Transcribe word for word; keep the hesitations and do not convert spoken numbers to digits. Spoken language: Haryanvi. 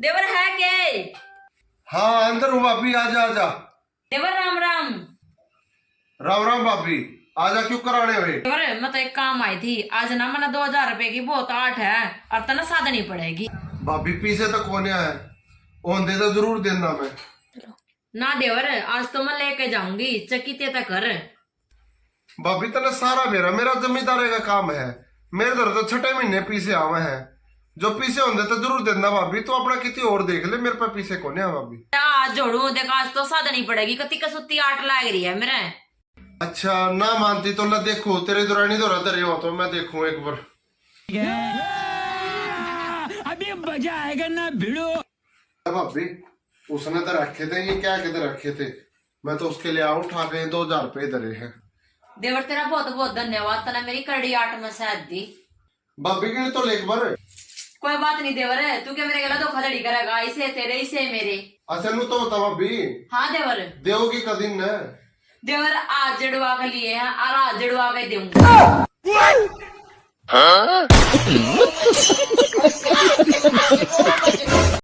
देवर है के? हाँ, अंदर हूँ भाभी, आजा, आजा। देवर राम राम। राम राम भाभी, आजा, क्यों कराने हुए? देवर, मैं तो एक काम आई थी, आज ना मैंने दो हजार रुपए की बहुत आट है और तने साधनी पड़ेगी। भाभी, पीसे तो कोने है, होंदे तो जरूर देना मैं। ना देवर, आज तो मैं लेके जाऊंगी, चक्की ते तक कर। भाभी, तने सारा बेरा, मेरा जमींदारे का काम है, मेरे घर तो छठे महीने पीसे आवे हैं। जो पीसे होंदे तो जरूर देना भाभी, तू अपना किती और देख ले, मेरे पे पीसे कोने आ भाभी। हाथ जोड़ू, देख आज तो साधनी पड़ेगी, कति कसुती आट लाग रही है मेरे। अच्छा, ना मानती तो ला देखो, तेरे दुरानी धोरा धरे हो तो मैं देखूं एक बार। अभी मजा आएगा ना भिड़ो। ए भाभी, उसने तो रखे थे, ये क्या के तो रखे थे, मैं तो उसके लिए आऊं, उठा के दो हजार रुपए धरे हैं। देवर, तेरा बहुत बहुत धन्यवाद, तने मेरी करड़ी आट में सैद दी। भाभी, गिन तो ले एक बार। कोई बात नहीं देवर, तू क्या मेरे गला धोखाधड़ी करेगा? इसे तेरे, इसे मेरे। अच्छा, नू तो बता भाभी। हाँ देवर। देवोगी कदी ने? देवर, आज जड़वा के लिए है और आज जड़वा के दूंगा।